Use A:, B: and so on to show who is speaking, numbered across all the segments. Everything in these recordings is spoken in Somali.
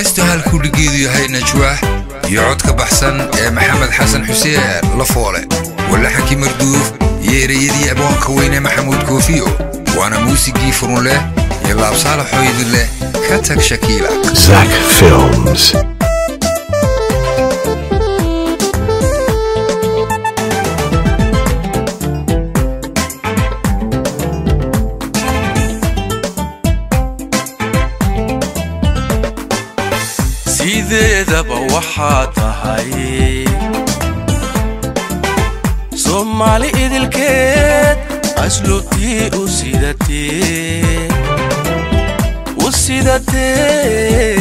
A: Heesta halkudhigeedu yahay Najwa iyo codka baxsan ee Maxamed Xasan Xuseen Lafoole, walaxankii Marduuf iyo ereyadii abwaanka weyne Maxamuud Koofiyo, waana muusigii Furunleh iyo Laabsaalaxoo idin leh ka tag Shakiila.
B: Zack Films.
C: Sideedaba waxaa tahay Soomaali idilkeed asluubtii u sidatee, u sidatee.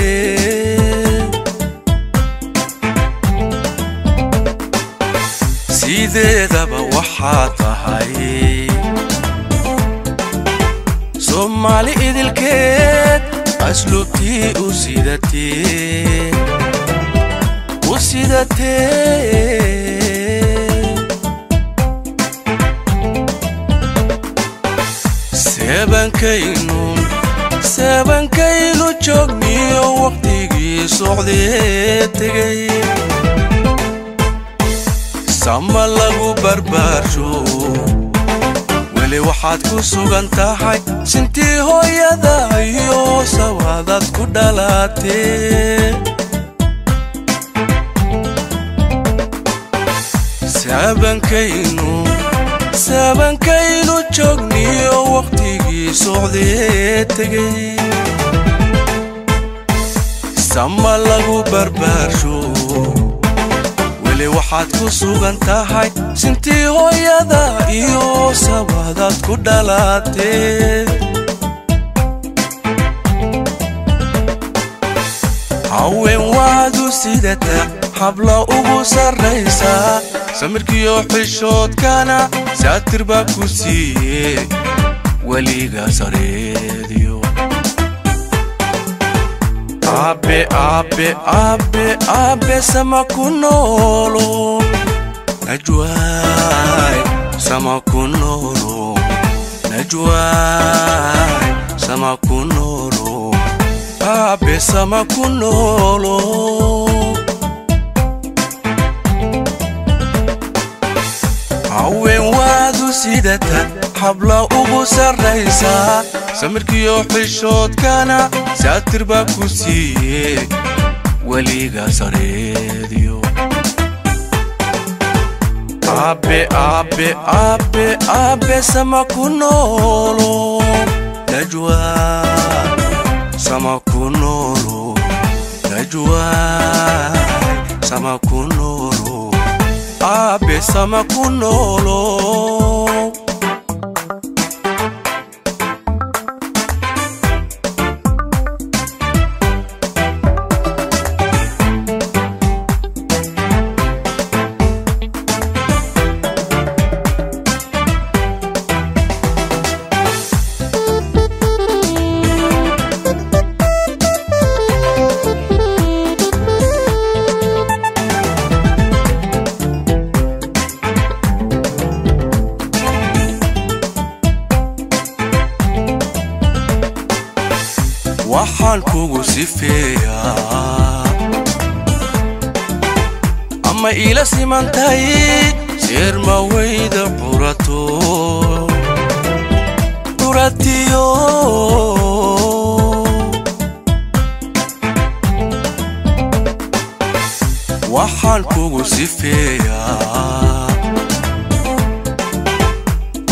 C: Sideedaba waxaa tahay Soomaali idilkeed asluubtii u sidatee, u sidatee. Seebankaynu, seebankaynu joogniyo waqtigii socdee tegay, sama lagu barbaarsho weli waxaad ku sugan tahay sintii hooyada iyo sawaadaad ku dhalatee. Seebankaynu, seebankaynu joogniyo waqtigii socdee tegay, sama lagu barbaarsho weli waxaad ku sugan tahay sintii hooyada iyo sawaadaad ku dhalatee. Haween waad u sidataa habla ugu sarraysaa, samirkiyo xishoodkana saatir baa ku siiye weliga sareediyo. Aabe, aabe, aabe, aabe sama ku noolo Najwaay, sama ku noolo Najwaay, sama ku noolo aabe, sama ku noolo. Haween waad u sidata habla ugu sarraysaa, samirkiyo xishoodkana saatir baa ku siiye weliga sareediyo. Aabe, aabe, aabe, aabe sama ku noolo Najwa, sama ku noolo Najwaay, sama ku noolo aabe, sama ku noolo. Waxaan kugu sifeeyaa ama iila simantahay seerma weyda curato curatiyo. Waxaan kugu sifeeyaa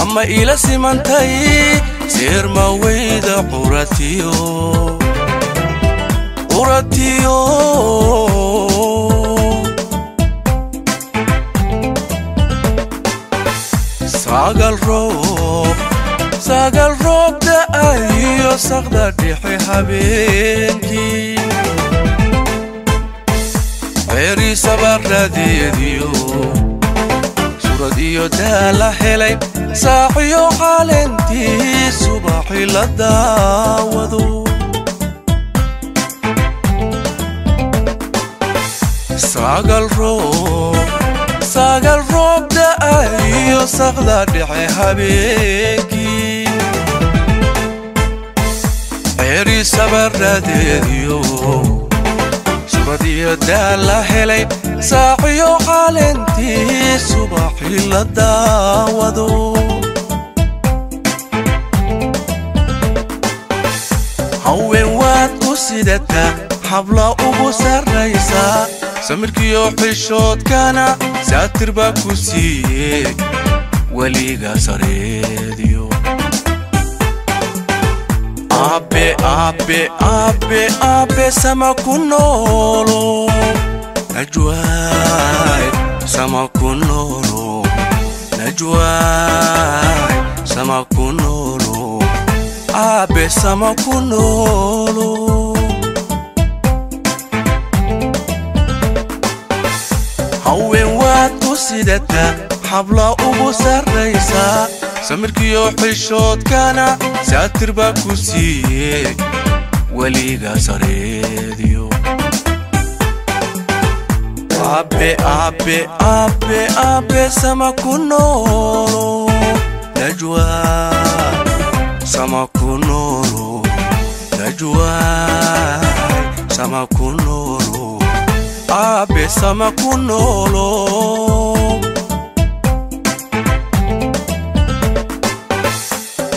C: ama iila simantahay seerma weyda curatiyo, curatiyo. Sagal roob, sagal roob da'ayo saqda dhexe habeenkii, ceeri sabaradeediyo surad iyo daa la helay saaxiyo calentii subaxi la daawado. Sagal roob, sagal roob da'ayo saqda dhexe habeenkii, ceeri sabaradeediyo. Saradiyo daal la helay, saaciyo calentii subaxii la daawado. Haween waad ku sidataa, xabla ugu sarraysaa, samirkiyo xishoodkana saatir baa ku siiye, weliga sareediyo. Aabe, aabe, aabe, aabe sama ku noolo. Najwaay sama ku noolo, Najwaay sama ku noolo, aabe sama ku noolo. Haween waad ku sidataa, xabla ugu sarraysaa, samirkiyo xishoodkana saatir baa ku siiye, weliga sareediyo. Aabe, aabe, aabe, aabe sama ku noolo. Najwaay sama ku noolo, Najwaay sama ku noolo, aabe sama ku noolo.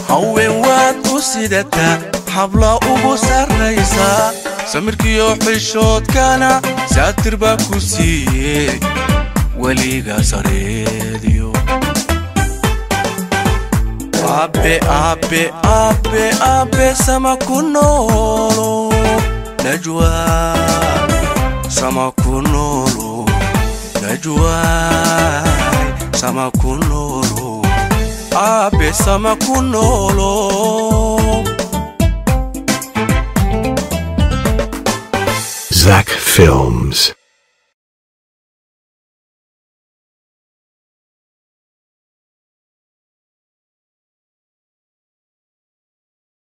C: Haween waad ku sidataa, xabla ugu sarraysaa, samirkiyo xishoodkana saatir baa ku siiye, weliga sareediyo. Aabe, aabe, aabe, aabe sama ku noolo. Najwaay sama ku noolo, Najwaay sama ku noolo, aabe sama ku noolo.
B: Zach Films.